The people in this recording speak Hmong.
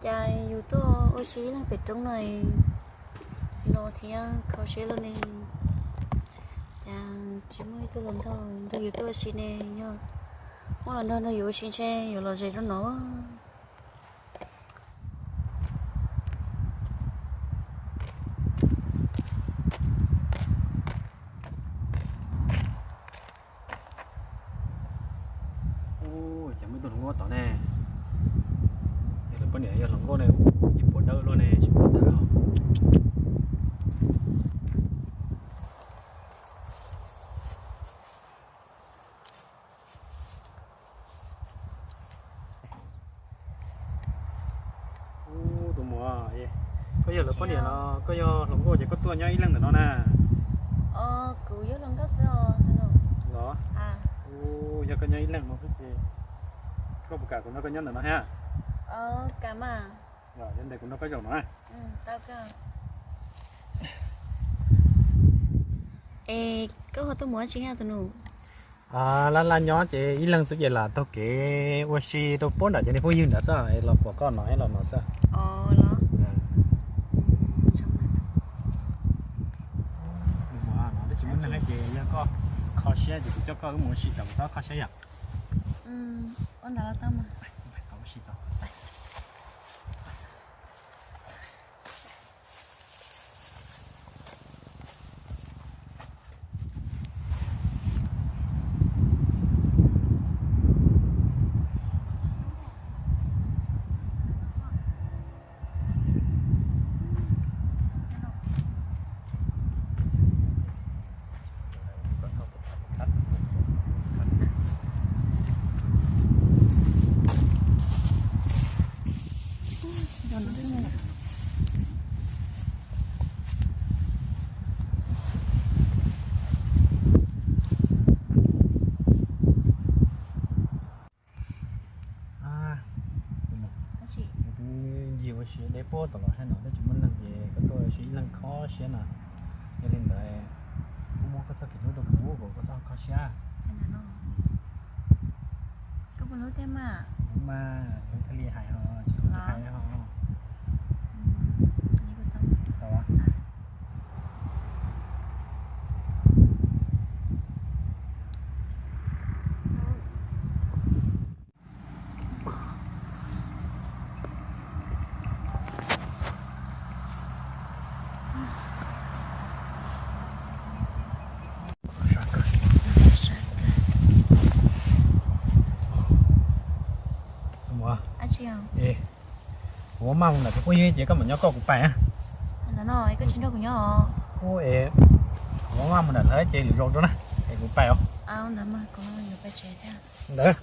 Cas yus tuaj ua si ib leeg pem roob no, no thiab kho siab loj ne. Cas tsis muaj ib tug los nrog nrog yus tuaj ua si ne, yog muaj los nrog nrog yus ua si ntshe yuav lom zem rau no. Ub, cas muaj ib tug hluas nkauj tod ne. Yog lawv poj niam yog hluas nkauj ne, ces puas dawb luaj ne, tsis muaj tham. Ub, tus muam, koj yog lawv poj niam los koj yog hluas nkauj ces koj tuaj nyob ib leeg ntawm no na? Kuv yog hluas nkauj xwb os. Los? Ub, yog koj nyob ib leeg no xwb ces koj puas kam kuv nrog koj nyob ntawm no thiab? Kam mas. Yog ntes kuv nrog koj zaum no na. Es koj ho tuaj mus dab tsi thiab tus nus? Laj laj nyob ces ib leeg xwb ces lam taug kev ua si rau puab nram cov niag phooj ywg nrad xwb es los pom koj no es los no xwb. Los? Mus no twb tsis muaj neeg ces yog koj kho siab ces kuv coj koj wb mus ua si tau, kuv txhob kho siab yom. Ua ntawd los tau mas. Ua si tau. Kuv twb ncig ua si deb puag tom los hab no twb tsis muaj neeg ces koj tuaj ua si ib leeg kho siab na. Yog li ntawd kuv muab koj txoj kev hlub rau kuv kom koj txhob kho siab. Koj puas hlub thiab mas? Hlub mas, hlub thiaj li hais ho, tsis hlub tsis hais ho. Kuv maj mus ntawm kuv phooj ywg ces koj mam nyob koj kuv pais. Ntawm no koj tsis nrog kuv nyob os. Kuv maj mus ntawm lawv ces lwm zaus rau na, es kuv pais os. Ntawd mas kuv yuav pais tsev thiab. Ntawd.